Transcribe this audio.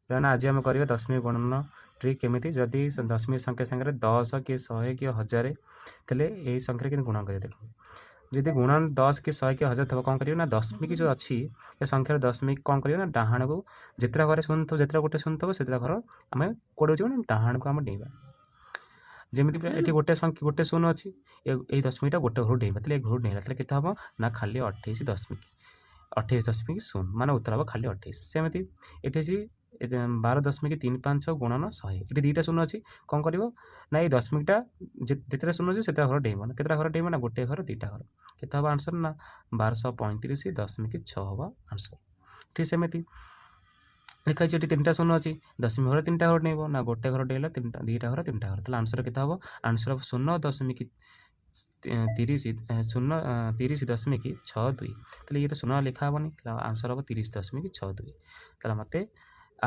ପିଲାମାନେ, ଆଜି ଆମେ କରିବା ଦଶମିକ ଗୁଣନ ଟ୍ରିକ୍। କେମିତି ଯଦି ଦଶମିକ ସଂଖ୍ୟା ସାଙ୍ଗରେ 10 କି 100 କି 1000 ଥିଲେ ଏଇ ସଂଖ୍ୟାରେ କେମିତି ଗୁଣନ କରିବା। ଦେଖ, ଯଦି ଗୁଣନ 10 କି 100 କି 1000 ଥିବ, କ'ଣ କରିବ ନା ଦଶମିକ ଯେଉଁ ଅଛି ଏ ସଂଖ୍ୟାର ଦଶମିକ କ'ଣ କରିବ ନା ଡାହାଣକୁ ଯେତେଟା ଘରେ ଶୂନ ଥିବ, ଯେତେଟା ଗୋଟେ ଶୂନ ଥିବ, ସେତେଟା ଘର ଆମେ କୁଆଡ଼େ ଯିବ ନା ଡାହାଣକୁ ଆମେ ଡେଇଁବା। ଯେମିତି ଏଠି ଗୋଟେ ସଂଖ୍ୟା ଗୋଟେ ଶୂନ ଅଛି, ଏଇ ଦଶମିକଟା ଗୋଟେ ଘରୁ ଡେଇଁବା। ତାହେଲେ ଏ ଘରୁ ଡେଇଁଲା, ତାହେଲେ କେତେ ହେବ ନା ଖାଲି 28 ଦଶମିକ, 28.0, ମାନେ ଉତ୍ତର ହେବ ଖାଲି 28। ସେମିତି ଏଠି ଅଛି 12.356 ଗୁଣନ 100। ଏଠି ଦୁଇଟା ଶୂନ ଅଛି, କ'ଣ କରିବ ନା ଏଇ ଦଶମିକଟା ଯେତେଟା ଶୂନ ଅଛି ସେତେଟା ଘର ଡେଇଁବ। ନା କେତେଟା ଘର ଡେଇଁବ ନା ଗୋଟେ ଘର, ଦୁଇଟା ଘର। କେତେ ହେବ ଆନ୍ସର୍ ନା 1235.6 ହେବ ଆନ୍ସର୍। ଠିକ୍ ସେମିତି ଲେଖା ହେଇଛି, ଏଠି ତିନିଟା ଶୂନ ଅଛି, ଦଶମିକ ଘର ତିନିଟା ଘର ଡେଇଁବ ନା ଗୋଟେ ଘର ଡେଇଁଲା, ତିନିଟା, ଦୁଇଟା ଘର, ତିନିଟା ଘର। ତାହେଲେ ଆନ୍ସର୍ କେତେ ହେବ? ଆନ୍ସର୍ ହେବ ଶୂନ ଦଶମିକ ତିରିଶ ଶୂନ 30.62। ତାହେଲେ ଇଏ ତ ଶୂନ ଲେଖା ହେବନି, ତାହେଲେ ଆନ୍ସର୍ ହେବ 30.62। ତାହେଲେ ମୋତେ